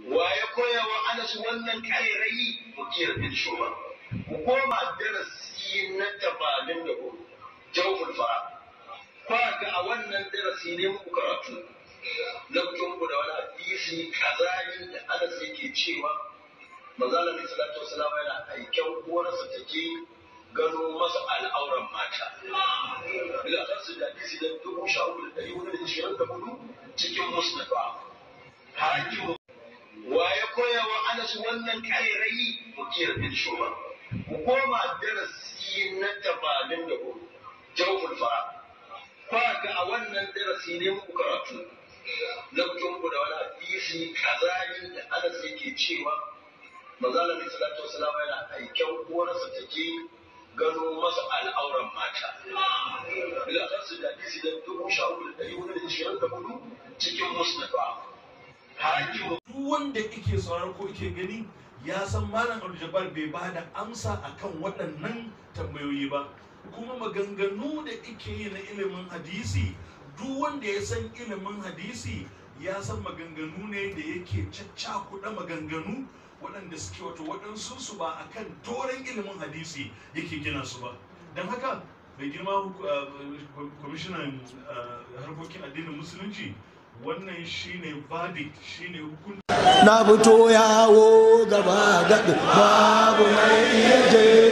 Wa ya koya wa Anas wannan ƙarairayi? Mukiyar bin Shuba. Ku koma darasi na 84, Jawful Fara. Kwa ga a wannan darasi ne muku karatu. Na fito muku da wani hadisi kazani da Anas yake cewa Manzo Allah alaihi salatu wasalam yana aiken uwarsa ta je gano masa al'auran mata. Ila kansu da hadisi da 13424 cikin Musnad. Hakimu wa ya koya wa Anas wannan ƙarairayi? Mukiyar bin Shuba. Ku koma darasi na 84, Jawful Fara. Kwa ga a wannan darasi ne muku karatu. Na fito muku da wani hadisi kazani da Anas yake cewa Manzo Allah alaihi salatu wasalam yana aiken uwarsa ta je gano masa al'auran mata. Ila kansu da hadisi da 13424 cikin Musnad. Hakimu Duk wanda yake sauraro ko yake gani ya san Malam Abdul Jabbar bai ba da amsa akan waɗannan tambayoyi ba. Kuma maganganu da yake yi na ilimin hadisi, duk wanda ya san ilimin hadisi ya san maganganu ne da yake caccakuɗa maganganu waɗanda suke wato waɗansu su ba akan doron ilimin hadisi yake gina su ba. Don haka mai girma kwamishinan harkokin addinin musulunci, wannan shine verdict, shine hukunci. Na fito yawo gaba gaɗi babu mai iya je.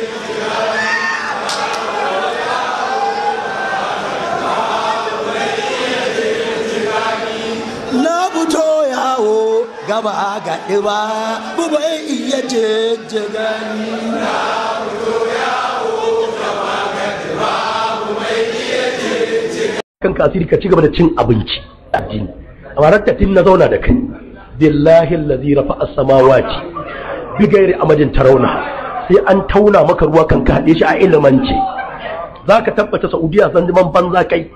Na fito yawo gaba gaɗi babu mai iya je gani. Kan kasiri ka ci gaba da cin abinci addini, amma rattatin na zauna da kai, billahi allazi rafa'a samawati bi ghairi amadin tarawna, sai an tauna maka ruwa kan ka hade shi a ilimance. Zaka tabbata Saudiya san zaman banza kai.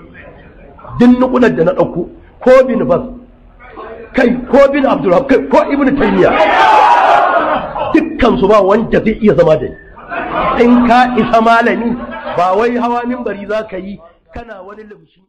Din nukunar da na dauko, ko bin Bas kai, ko bin Abdulrahman kai, ko Ibn Taymiya, dukkan su ba wanda zai iya zama da ni. In ka isa malami, ba wai hawa minbari zaka yi kana wani lumshi.